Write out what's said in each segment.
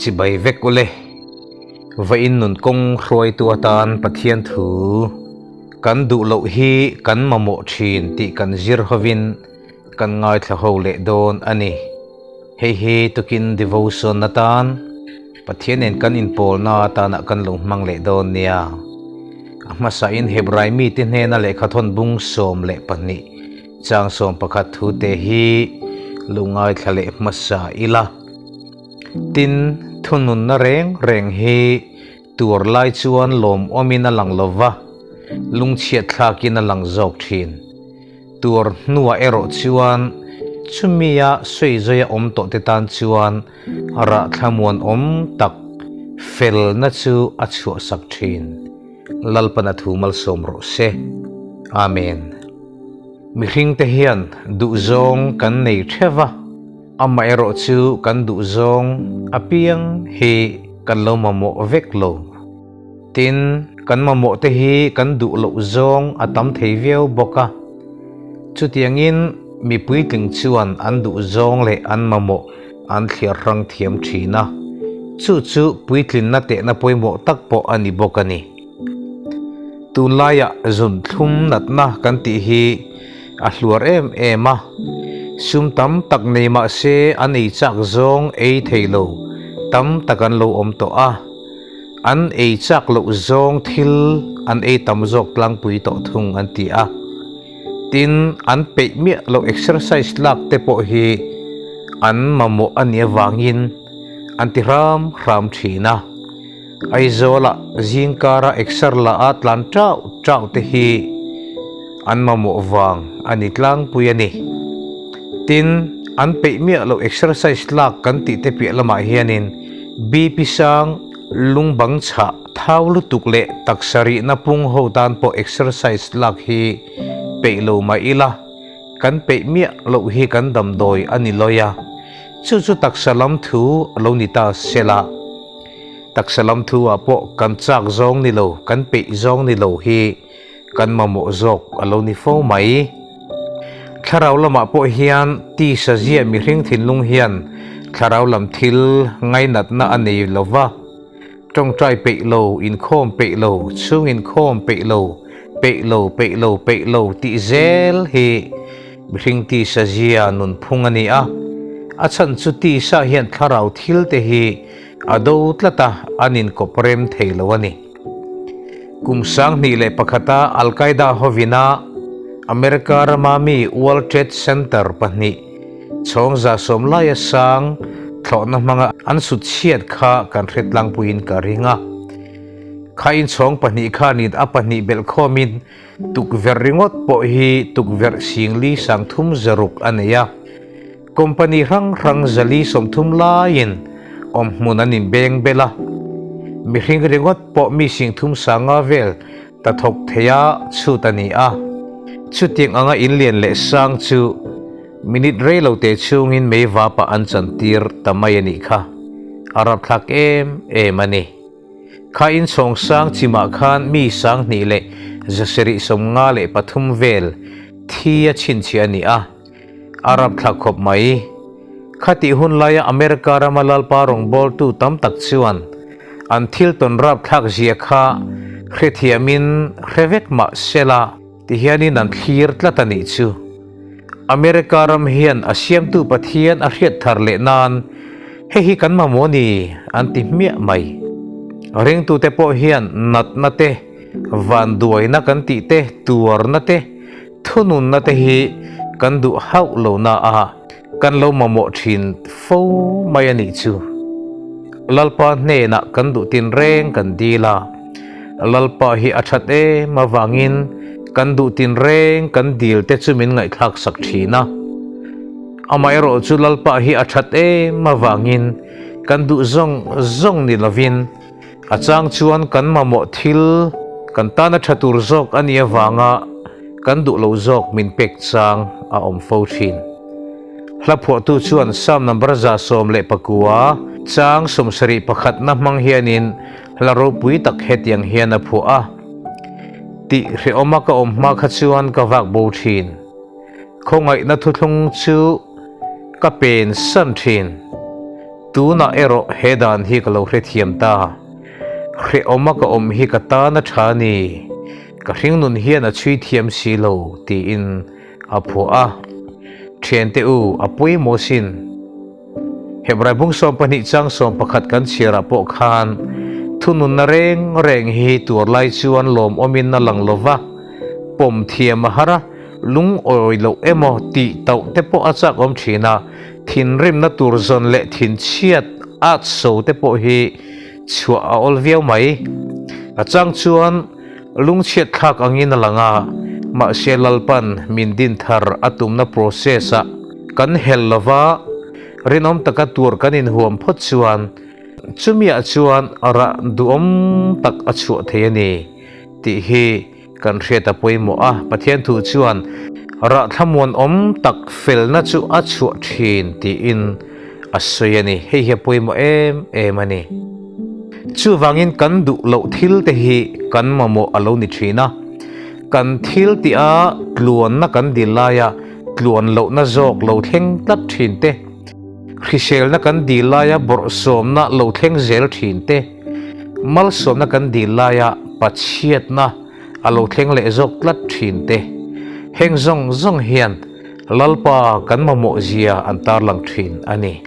Chibai vek ule. Vawiin nun kawng hruaitu atan Pathian thu kan duh loh hi kan mamawh thin tih kan zir hovin kan ngaithla ho leh dawn a ni. Hei hi tukin devotion atan Pathian nen kan inpawlna atana kan lo hmang leh dawn nia. A hmasain Hebrai mite hnena lehkhathawn bung 12 chang 11 thute hi lo ngaithla leh hmasa ila. Tin, thununna reng reng hi tur lai chuan lawmawmin a lang lova, lungchhiat thlakin a lang zawk thin. Tur hnuah erawh chuan chumia sawizawi a awm tawh te tan chuan rah thlamuan awm tak felna chu a chhuahsak thin. Lalpan a thu malsawm rawh se. Amen. Mihringte hian duhzawng kan nei theuh va. Amaherawh chu kan duhzawng apiang hi kan lo mamawh vek lo. Tin, kan mamawh te hi kan duh loh zawng a tam thei viau bawk a. Chutiangin mi puitling chuan an duhzawng leh an mamawh an thliar hrang thiam thin a, chu chu puitlinna tehna pawimawh tak pawh a ni bawk a ni. Tunlaiah zunthlum natna kan tih hi a hluar em em a, sum tam tak nei mah se an ei chak zawng ei thei lo tam tak an lo awm tawh a, an ei chak loh zawng thil an ei tam zawk tlangpui tawh thung an ti a. Tin, an peih miah loh exercise lak te pawh hi an mamawh a nih avangin an ti hram hram thin a. Aizawla zingkara exer la a tlan chau chau te hi an mamawh vang a ni tlangpui a ni. Tin, an peih miah loh exercise lak kan tih te piah lamah hianin BP sang, lungbang chhah, thau lutuk leh taksa rihna pung ho tan pawh exercise lak hi peih lo mah ila, kan peih miah loh hi kan damdawi a ni lawi a. Chu chu taksa lam thu a lo ni ta sela. Taksa lam thu ah pawh kan chak zawng ni lo, kan peih zawng ni lo hi kan mamawh zawk a lo ni fo mai. Thlarau lamah pawh hian tisa zia mihring thinlung hian thlarau lam thil ngainatna a nei lo va, tawngtai peih lo, inkhawm peih lo, chhung inkhawm peih lo, peih lo, peih lo, peih lo tih zel hi mihring tisa zia nunphung a ni a. A chhan chu tisa hian thlarau thil te hi A do tlat a, an inkawp rem thei lo a ni. Kum 2001-a Al-Qaeda hovina America rama mi World Trade Center pahnih chhawng 110 laia sang thlawhna hmanga an sut chhiat kha kan hre tlangpuiin ka ring a. Kha inchhawng pahnih khanin a pahnih belh khawmin tukverh ringawt pawh hi tukverh singli sangthum zaruk a nei a. Company hrang hrang 430 laiin awmhmun an inbeng bel a, mihring ringawt pawh mi singthum sanga vel ta thawk theia chhut a ni a. Chutiang anga inlian leh sang chu minute rei lo te chhungin mei vapah an chantir ta mai a nih kha. A rapthlak em em a ni. Kha inchhawng sang chimah khan mi 2353 vel thi a chhinchhiah a ni a. A rapthlak khawp mai. Khatih hun laia America rama Lalpa rawngbawltu tam tak chuan an thil tawn rapthlak zia kha hrethiamin hre vek mah sela tihianin an thlir tlat a nih chu. America ram hian a siamtu Pathian a hriat thar leh nan hei hi kan mamawh ni an ti hmiah mai. Ringtute pawh hian natna te, vanduaina kan tih te, tuarna te, Thununna te hi kan duh hauh lo na a, kan lo mamawh thin fo mai a nih chu. Lalpa hnenah kan duh tin reng kan dil a, Lalpa hi a that em avangin kan duh tin reng kan dil te chu min ngaihthlak sak thin a. Amaherawh chu Lalpa hi a that em avangin kan duh zawng zawng ni lovin, A chang chuan kan mamawh thil kan tana tha tur zawk a nih avanga kan duh lo zawk min pek chang a awm fo thin. Hla phuahtu chuan Psalm number 119 chang 71na hmang hianin hla ropui tak hetiang hian a phuah a, Tih hrehawma ka awm hma kha chuan ka vak bo thin. Khawngaihna thuthlung chu ka pen san thin. Tunah erawh he dan hi ka lo hrethiam ta. Hrehawma ka awm hi ka tan a tha ni. Ka hringnun hian a chhui thiam si lo, tiin a phuah a. Thiante u, a pawimawh sin. Hebrai bung 12 chang 11 kan chhiarah pawh khan thununna reng reng hi tuar lai chuan lawmawmin a lang lo va, pawm thiam a har a, lungawi loh emaw tih tauh te pawh a chak awm thin a, thinrimna tur zawn leh thinchhiat at so te pawh hi chhuah a awl viau mai. A chang chuan lungchhiat thlak angin a lang a, mahse Lalpan min din thar a tumna process ah kan hel lova rinawm taka tur kan inhuam phawt chuan chumiah chuan rah duhawm tak a chhuah thei a ni tih hi kan hriat a pawimawh a. Pathian thu chuan rah thlamuanawm tak felna chu a chhuah thin tiin a sawi a ni. Hei hi a pawimawh em em a ni. Chuvangin kan duh loh thil te hi kan mamawh a lo ni thin a. Kan thil tih a tluanna kan dil laia tluan lohna zawk lo thleng tlat thin te, hriselna kan dil laia bawrhsawmna lo thleng zel thin te, malsawmna kan dil laia pachhiatna a lo thleng leh zawk tlat thin te, heng zawng zawng hian Lalpa kan mamawh zia an tarlang thin a ni.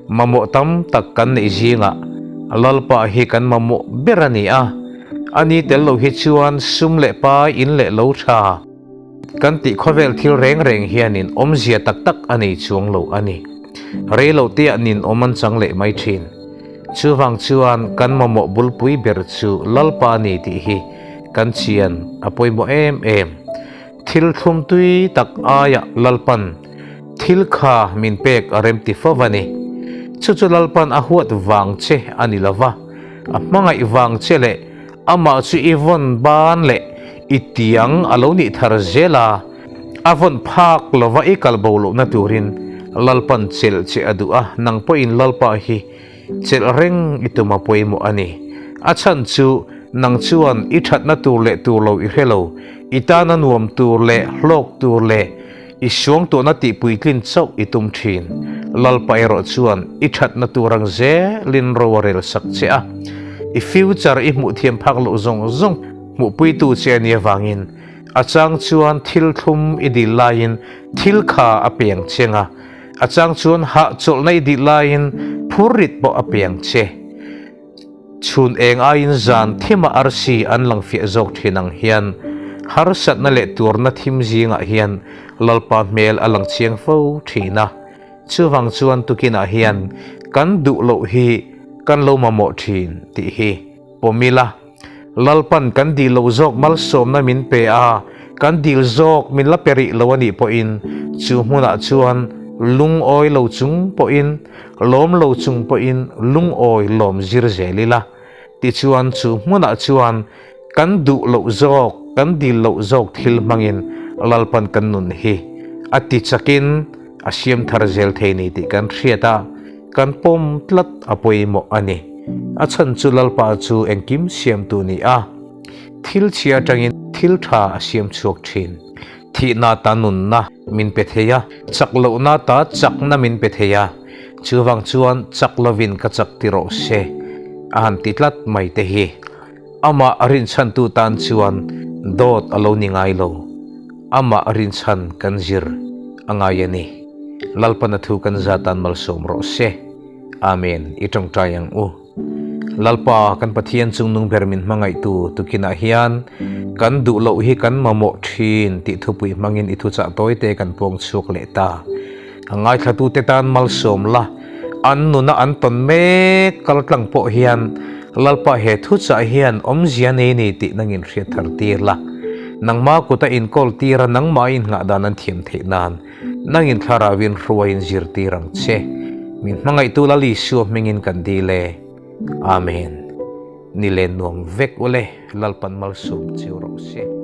Mamawh tam tak kan neih zingah Lalpa hi kan mamawh ber a ni a, a ni tel lo hi chuan sum leh pai in leh lo tha kan tih khawvel thil reng reng hianin awmzia tak tak a nei chuang lo a ni. Rei lo teah nin awm an chang leh mai thin. Chuvang chuan kan mamawh bulpui ber chu Lalpa a ni tih hi kan chian a pawimawh em em. Thil thlum tui tak aiah Lalpan thil kha min pek a rem ti fo a ni. Chu chu Lalpan a huat vang che a ni lo va, a hmangaih vang che leh amah chu i vawn ban leh i tiang a lo nih thar zel a, a vawn phak lova i kal bo lohna turin Lalpan chelh che a duh a, nang pawhin Lalpa hi Chelh reng i tum a pawimawh a ni. A chhan chu nang chuan i thatna tur leh tur lo i hre lo, i tana nuam tur leh hlawk tur leh i suangtuahna tihpuitlin chauh i tum thin. Lalpa erawh chuan i thatna tur ang zelin ro a rel sak che a. I future i hmuh thiam phak loh zawng zawng hmuhpuitu che a nih avangin a chang chuan thil thlum i dil laiin thil kha a peng cheng a. A chang chuan hahchawlhna i dih laiin phurrit pawh a piang che. Chhun eng aiin zan thima arsi an lang fiah zawk thin ang hian harsatna leh tuarna thim zingah hian Lalpa hmel a lang chiang fo thin a. Chuvang chuan tukinah hian kan duh loh hi kan lo mamawh thin tih hi pawm ila. Lalpan kan dil loh zawk malsawmna min pe a, kan dil zawk min la pe rih lo a nih pawhin chu hmunah chuan lungawi lo chung pawhin, lawm lo chung pawhin lungawi lawm zir zel ila. Tichuan chu hmunah chuan kan duh loh zawk, kan dil loh zawk thil hmangin Lalpan kan nun hi a ti chakin a siam thar zel thei ni tih kan hriat a, kan pawm tlat a pawimawh a ni. A chhan chu Lalpa chu engkim siamtu ni a, thil chhia atangin thil tha a siam chhuak thin. Thihna ta nunna min pe thei a, chak lohna ta chakna min pe thei a, chuvang chuan chak lovin ka chak ti rawh se a han ti tlat mai te hi amah rinchhantu tan chuan dawt a lo ni ngai lo. Amah rinchhan kan zir a ngai a ni. Lalpana thu kan za tan malsawm rawh se. Amen. I tawngtai ang u. Lalpa kan Pathian chungnung ber min hmangaihtu tukinah hian kan duh loh hi kan mamawh thin tih thupui hmangin i thuchah tawite kan pawng chhuak leh ta. A ngaithlatute tan malsawm la, an nuna an tawn mek kal tlang pawh hian Lalpa he thuchah hian awmzia nei ni tih nangin hriat thar tir la. Nangma kuta inkawl tira nangmah inngah dan an thiam theih nan Nangin thlarauin hruaiin zirtir ang che. Min hmangaihtu Lal Isua hmingin kan dil e. Amen. Ni len nuam vek ule, Lalpan malsawm cheu rawh se.